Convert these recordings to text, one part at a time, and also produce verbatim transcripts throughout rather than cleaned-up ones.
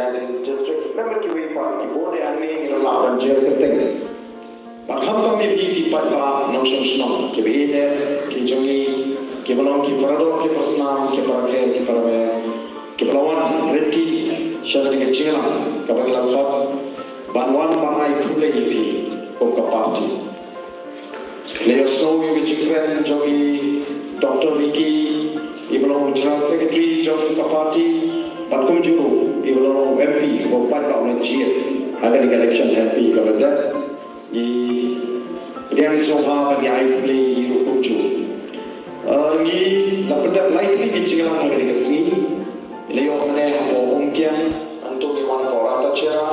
District, namar kiwei pat ki bun ïa ngi ngi la lah ban jer kyrteng. Bad khamtam ïa phi ki paidbah nongshong shnong, kiba ïeit ki jong ngi, kiba long ki paradoh, ki parasnam, ki parakhe, ki parame, kiba la wan ryntih sha kane ka jingïalang kaba ngi la khot ban wan ban ai khublei ïa phi kum ka party. Leit ïohsngew ïa ka jingkren jong i Doctor Ricky, iba long General Secretary jong ka party, bad kumjuh iba long M P, ba u paidbah u la jied ha kane ka election M P kaba la dep. Ngi pdiang sngewbha ba ngi ai khublei ïa u kumjuh. Eh, ngi la pyndep lai tylli ki jingïalang ha kane ka sngi. Ngi la ïoh mynne hapoh Umkiang, hangto ngi wan hapoh Ratacherra.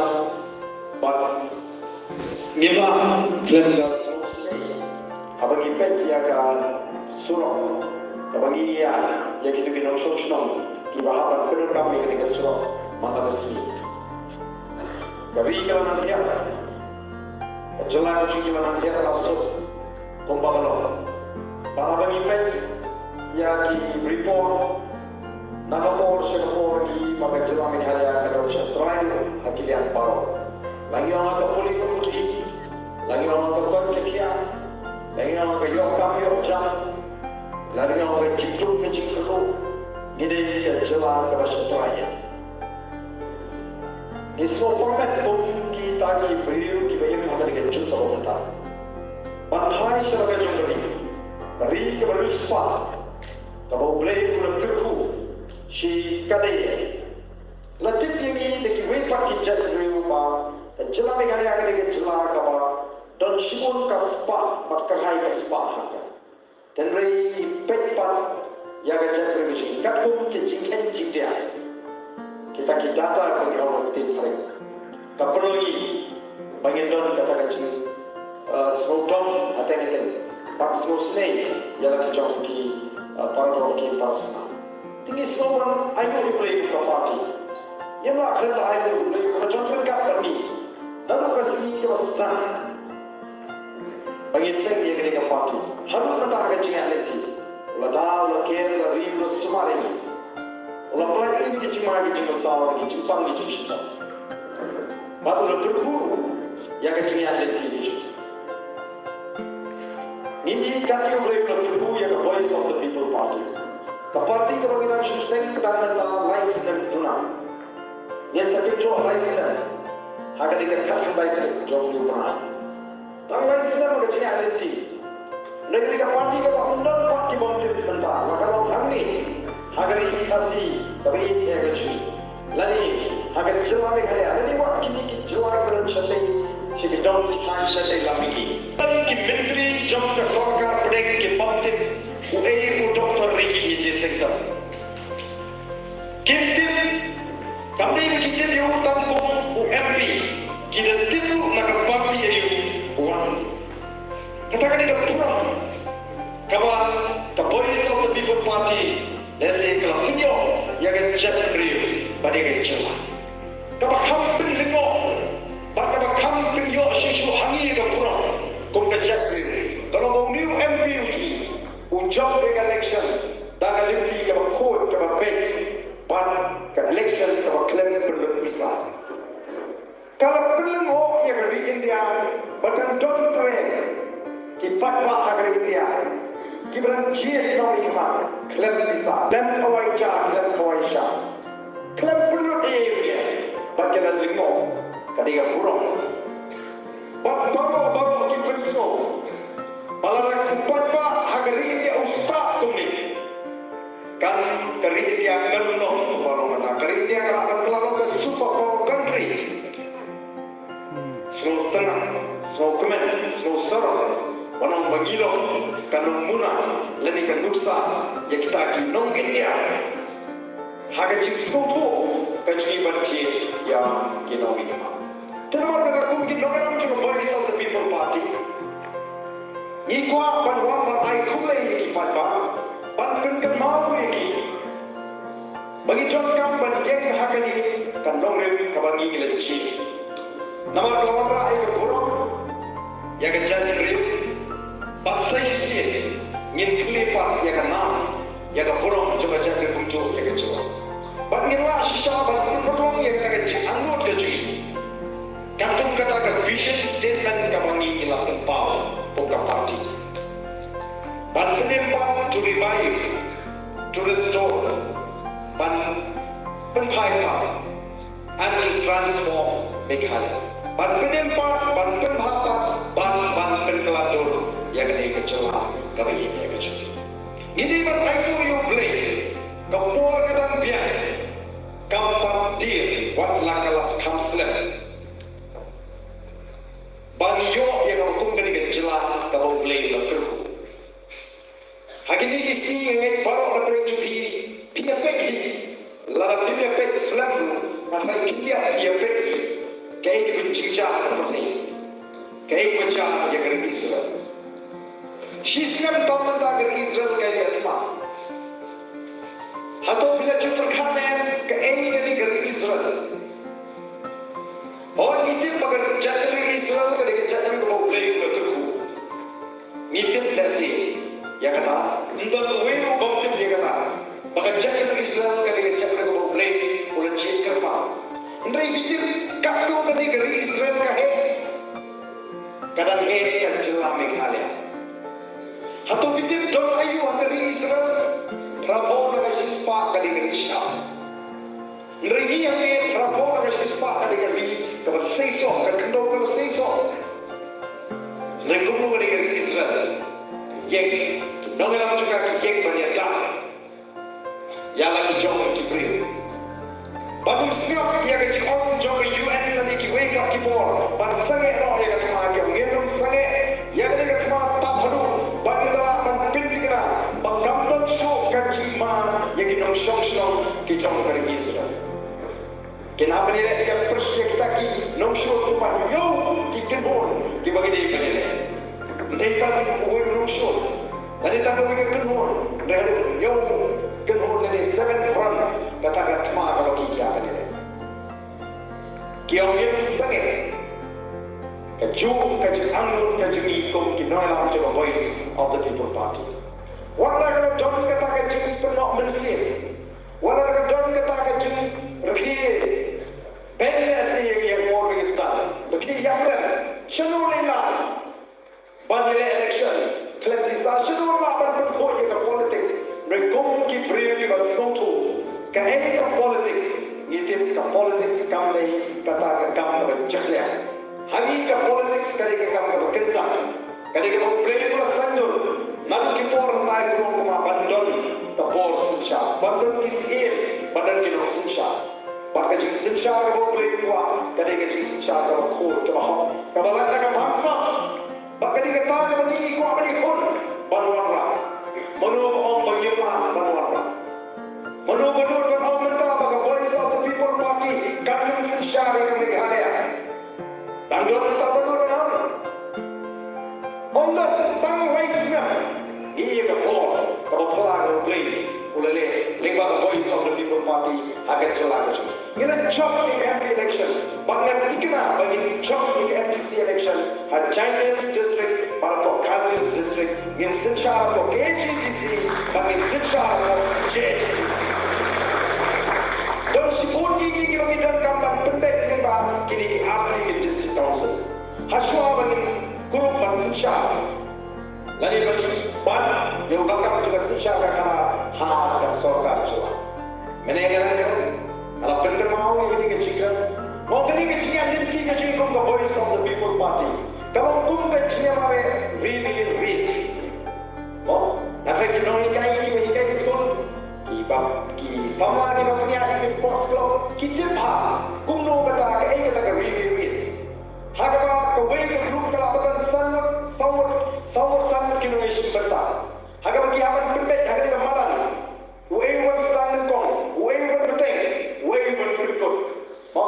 Bad ngim lah khlem da sngewsynei haba ngi peit ïa ka surok, haba ngi ïa, ïa kito ki nongshong shnong kiba hap ban pyndonkam ïa kane ka surok man la ka sngi. Ka ri ka la nang hiar, ka jylla ka jong ngi ka la nang hiar arsut kumba ka long. Bad haba ngi peit ïa ki report na ka por sha ka por, ngi ba ka jylla Meghalaya ka don sha trai ha ki liang baroh. La ngi ong ha ka pule ka puthi, la ngi ong ha ka koit ka khiah, la ngi ong ha ka ïoh kam ïoh jam, la ngi ong ha ka jingduk ka jingkyrduh, ngi dei ka jylla kaba sha trai. Ngi sngewpang met kum kita ki briew kiba im ha kane ka juk kaba mynta ban phai sha la ka jong ka ri, ka ri kaba riewspah, kaba U Blei u la kyrkhu shi katdei. La tip ïa ngi da kiwei pat ki jaitbynriew ba ka jylla Meghalaya ka dei ka jylla kaba don shibun ka spah bad kyrhai ka spah ha ka. Hynrei ngi peit pat ïa ka jaitbynriew jong ngi katkum ka jingkheiñ jingdiah. Kita ki data ba ngi ong ha ka ktien phareng ka pynlong ïa ngi ba ngin don kata ka jing, eh, sngewdom hateng hateng bad sngewsynei ïa la ki jong ki, eh, paradoh ki parasnam. Te ngi sngewbha ban ainguh ïa U Blei kum ka party. Ngim lah khlem da ainguh ïa U Blei ba u la jan ryngkat bad ngi naduh ka sngi kaba sdang ba ngi seng ïa kane ka party. Haduh mynta ha ka jingïaid lynti u la da, u la ker, u la ri, u la sumar ïa ngi. U la pynlait ïa ngi ki jingma ki jingmynsaw, ki jingpang ki jingshitom. Bad u la kyrkhu ïa ka jingïaid lynti ki jong ngi. Ngi ïa ka, U Blei u la kyrkhu ïa ka Voice of the People Party. Ka party kaba ngi dang shu seng tang mynta lai snem duna. Ngi sa kynjoh lai snem ha kane ka khatkhyndai tarik jong une u bnai. Tang lai snem ka jingïaid lynti. Ngi dei ka party kaba ym don pat ki bym tip mynta, la ka long hangne ha ka ri Khasi kaba ïeit ïa ka jong ngi, lane ha ka jylla Meghalaya, lane wat kine ki jylla kiba don shatei, ki dong ki thaiñ shatei lam mihngi. Tang ki myntri jong ka sorkar pdeng ki bym tip uei u Doctor Ricky A J Syngkon. Kim tip, kam dei ba ki tip ïa u tang kum u M P, ki da tip ruh na ka party aïu u wan. Kata ka dei ka burom kaba ka Voice of the People Party lehse ka la pynïoh ïa ka jaitbynriew bad ïa ka jylla. Kaba kham pynlyngngoh bad kaba kham pynïoh shisha ha ngi ïa ka burom kum ka jaitbynriew ka long ba une u M P u jong, u jop ïa ka election da ka lynti kaba khuid kaba beit bad ka election kaba khlem pynlut pisa. Ka la pynlyngngoh ïa ka ri India ba dang don kren ki paidbah ha ka ri India kiba dang jied nongmihkhmat khlem pisa, khlem khawai ja, khlem khawai sha, khlem pynlut ei ei ruh, bad ka la lyngngoh. Ka dei ka burom. Bad baroh baroh ki pynsngew ba lada u paidbah ha ka ri India u stad kumne, kan ka ri India kan long kumba long mynta. Ka ri India ka lah ban kylla long ka super power country. Sngewtynnat, sngewkmen, sngewsarong ban ong ba ngi long ka nongmuna lane ka nuksa ïa kita ki nong India ha ka jingsngewthuh ka jong ngi ban jied ïa ki nongmihkhmat. Te namar kata kum ki nongïalam jong ka Voice of the People Party, ngi kwah ban wan ban ai khublei ïa ki paidbah, ban pynkynmaw ïa ki ba ngi donkam ban ïeng ha kane ka nongrim kaba ngi ngi la jied. Namar ka la wanrah ïa ka burom ïa ka jaitbynriew, bad sa shisien ngin kylli pat ïa ka nam, ïa ka burom jong ka jaitbynriew kumjuh ïa ka jylla. Bad ngin lah shisha ban pynlong ïa kata ka jingangnud ka jong ngi. Katkum kata ka vision statement kaba ngi la pynpaw kum ka party. Ban pynïap pat, to revive, to restore. Ban pynphai pat and to transform Meghalaya. Ban pynïap pat, ban pynbha pat, ban, ban pynkylla dur ïa kane ka jylla kaba ïeit ïa ka jylla. Ngi dei ban aiti ïa U Blei, ka por ka dang biang, kam pat tied, wat la ka la kham slem. Ba ngi ïoh ïa kaba kum kane ka jylla kaba U Blei u la kyrkhu. Ha kine ki sngi nga ngeit baroh na pdeng jong phi, phi ïa peit hi. Lada phim ïa peit slem ruh, nga tharai khyndiat phi ïa peit hi. Kaei ka jingjia ha ka pyrthei. Kaei kaba jia ïa ka ri Israel. Shisnem tam mynta ka ri Israel ka ïa thma. Hato phi la ju pyrkhat ne em kaei kane ka ri Israel? Hooid, ngi tip ba ka jaitbynriew Israel ka dei ka jaitbynriew kaba U Blei u la kyrkhu. Ngi tip lehse ïa kata, ym don uwei ruh bym tip ïa kata, ba ka jaitbynriew Israel ka dei ka jaitbynriew kaba U Blei u la jied kyrpang. Hynrei phi tip katno kane ka ri Israel ka heh? Ka dang heh ka jylla Meghalaya. Hato phi tip don aïu ha ka ri Israel? Phraphew na ka shispah ka dei ka ri shyiap. Hynrei ngi hangne phraphew na ka shispah ka dei ka ri kaba seisoh, ka khyndew kaba seisoh. Hynrei kumno ka dei ka ri Israel? Ïeng, ki nongïalam jong ka ki ïeng ban ïada ïa la ki jong ki briew. Ban ym sngap ïa ka jingong jong ka U N lane kiwei pat ki bor ban sangeh noh ïa ka thma, ki ong ngin ym sangeh ïa kane ka thma tang haduh ba ngin da lah ban pynthikna ba kam don shuh ka jingma ïa ki nongshong shnong ki jong ka ri Israel. Kin hap ban ïaleh ïa pyrshah ïa kita ki nongshun kumba hynñiew ki kynhun kiba ngi dei ban ïaleh. Ym dei tang uwei u nongshun, lane tang uwei ka kynhun, hynrei haduh hynñiew kynhun lane seven front kata ka thma kaba ki ïa ban ïaleh. Ki ong ngin ym sangeh. Ka jong ka jingangnud ka jong ngi kum ki nongïalam jong ka Voice of the People Party. Wat la ka la don kata ka jingpynnoh mynsiem, wat la ka la don kata ka jingrkhie, pynlehse ïa ngi ha ka por ba ngi sdang, ba ki ïa pynleh shano lei lad ban ïaleh election, khlem pisa shano lah ban pynkhuid ïa ka politics. Hynrei kum ki briew kiba sngewthuh kaei ka politics, ngi tip ka politics kam dei kata ka kam kaba jakhlia. Ha ngi ka politics ka dei ka kam kaba kyntang. Ka dei kaba U Blei u la saiñdur naduh ki por hynrei kumno kumno ban don ka bor synshar, ban don ki syiem, ban don ki nongsynshar. Bad ka jingsynshar kaba U Blei u kwah ka dei ka jingsynshar kaba khuid, kaba hok, kaba lait na ka bamsap. Bad ka dei kata kaba ngi ngi kwah ban ïakhun ban wanrah. Mano ba ong ba ngim lah ban wanrah? Mano ba nud ban ong mynta ba ka Voice of the People Party kan ym synshar ïa ka Meghalaya? Tang don mynta ba nud ban ong? Ym don, tang lai snem. Ïa ka por kaba phylla ka U Blei u la leh lyngba ka Voice of the People Party ha ka jylla ka jong ngi. Ngi la jop ïa ka M P election, bad ngan thikna ba ngin jop ïa ka M D C election ha Jaintia Hills District bad hapoh Khasi Hills District. Ngin synshar hapoh K H A D C bad ngin synshar hapoh J H A D C. Don shibun ki ki kiba ngi donkam ban pynbeit lyngba kine ki artylli ki District Council. Hashwa ba ngin kurup ban synshar lane ban shu ban ïa u lakam jong ka synshar ka khana ha ka sorkar jylla. Mynne nga la kren, nga la pynkynmaw ïa kane ka jingkren. Mo kane ka jingïaid lynti ka jong ngi kum ka Voice of the People Party ka long kum ka jingïamareh relay race. Mo, nga tharai ki nonghikai, kiba hikai skul, kiba, ki samla kiba pynïaid ïa ki sports club ki tip bha kumno kata, kaei kata ka relay race. Ha kaba kawei ka group ka lah ban don san ngut, saw ngut, saw ngut, san ngut ki nongïashim bynta. Ha kaba ki hap ban pynbeit ha kane ka madan. Uei u ban sdang nyngkong, uei u ban bteng, uei u ban pynkut. Mo.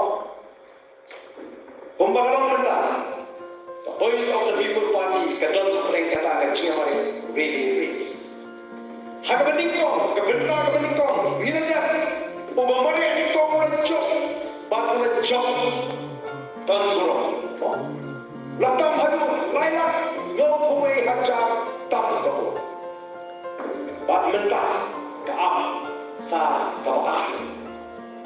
Kumba ka long mynta, ka Voice of the People Party ka don hapdeng kata ka jingïamareh relay race. Ha kaba nyngkong, ka bynta kaba nyngkong, ngi la dep, uba mareh nyngkong u la jop, bad u la jop tang burom. La tam haduh lai lak hynñiewphew wei hajar tam ka vote. Bad mynta ka ap sa kaba ar.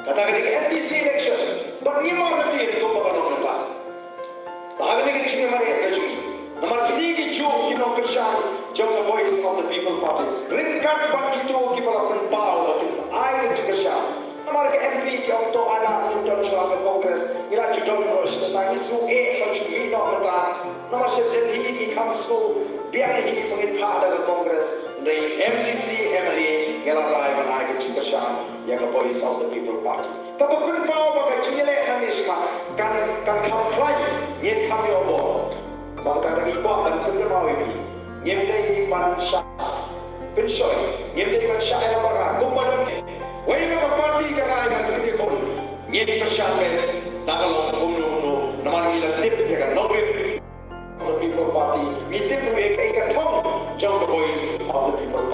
Kata ka dei ka MDC election. Bad ngim mareh ïa ka kumba ka long mynta. Ba ha kane ka jingmareh ka jong ngi, namar kine ki juh ki nongkyrshan jong ka Voice of the People Party, ryngkat bad kito kiba la pynpaw ba kin sa ai ka jingkyrshan. Namar ka MP ki ong to ai la ki don shuwa ka Congress, ngi la ju don ruh shi, ngi shu eh ban shu mih noh mynta. Namar sha Delhi ki kham shu biang hi ba ngin phah da ka Congress. Hynrei MDC MLA ngi la rai ban ai ka jingkyrshan ïa ka Voice of the People Party. Kaba pynpaw ba ka jingïaleh nangne shakhmat kan, kan kham khlaiñ, ngin kham ïoh bor. Ba kata ka ngi kwah ban pynkynmaw ïa phi, ngim dei ban shah pynshoi, ngim dei ban shah ïalap barabor kumba don. Wei ba ka party ka rai ban pynïakhun, ngin kyrshan beit, da ka long kumno kumno, namar ngi la tip ïa ka nongbit of the People Party, ngi tip ruh ïa ka thong jong ka Voice of the People